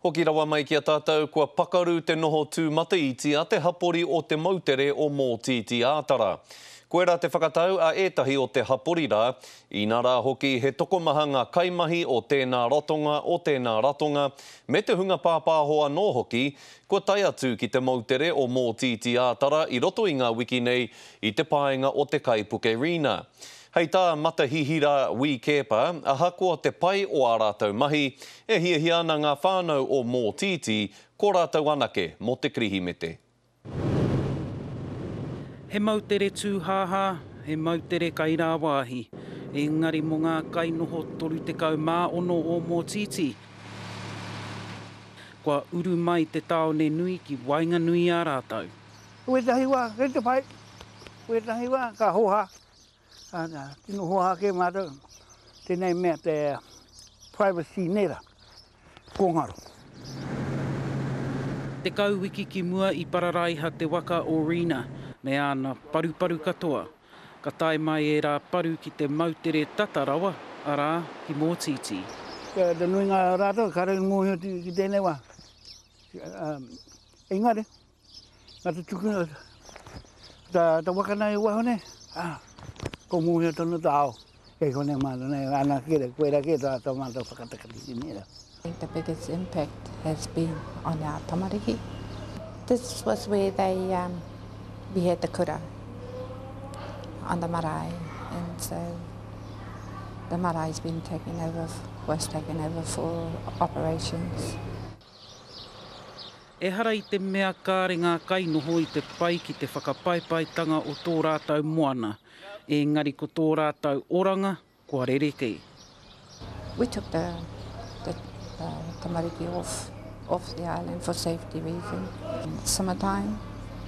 Hoki rawa mai ki a tātou, kua pakaru te noho tūmataiti a te hapori o te moutere o Mōtītī-ā-Tara. Koirā te whakatau a ētahi o te hapori rā, inā rā hoki he tokomaha ngā kaimahi o tēnā ratonga, o tēnā ratonga, me te hunga pāpāho anō hoki, kua tae atu ki te moutere o Mōtītī-ā-Tara i roto i ngā wiki nei i te paenga o te kaipuke Rena. Hei tā Matahihira Wī Keepa, ahakoa te pai o ā rātou mahi, e hiahia ana ngā whānau o Mōtītī, ko rātou anake mō te Kirihimete. He moutere tūhāhā, he moutere kai rāwāhi, engari mō ngā kainoho 36 o Mōtītī, kua uru mai te tāone nui ki waenganui i a rātou. Wētahi wā kei te pai, wētahi wā ka hōhā. Ana, tino hōhā kē mātou, tēnei mea te privacy nera, kōngaro. Tekau wiki ki mua i pararaiha te waka o Rena me āna paruparu katoa. Ka tae mai ērā paru ki te moutere tata rawa, arā, ki Mōtītī. Te nuinga o rātou kāore i mōhio ki tēnei wā. Engari, Nā te tukuna ta, ta waka nei i waho nei, ah, ko mōhio tonu ta ao. Kei konei mātou nei, ana kere, koera kē tā, tā mātou whakatakatiki nei rā. I think the biggest impact has been on our tamariki. This was where they, um, we had the kura on the marae and so the marae's been taken over, was taken over for operations. Ehara i te mea kāre ngā kainoho i te pai ki te whakapaepaetanga o tō rātou moana, ēngari ko tō rātou oranga kua rerekē. We took the the tamariki off off the island for safety reasons. Summer time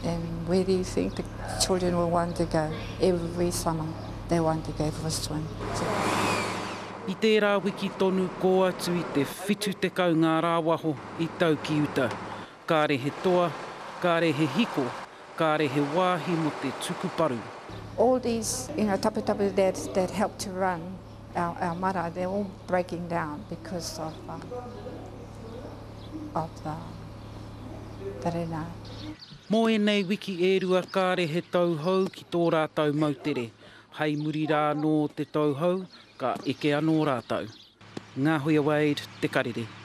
and where do you think the children will want to go every summer they want to go for a swim. I tērā wiki tonu kō atu i te 70 ngā rāwaho i tau ki uta. Kāre he toa, kāre he hiko, kāre he wāhi mō te tuku paru. All these, you know, taputapu that, that help to run our, our marae, they're all breaking down because of, um, of the, the rena. Mō ēnei wiki e rua kāre he tauhou ki tō rātou moutere. Hei muri rā anō te tauhou, ka eke anō rātou. Ngāhuia Wade, Te Karere.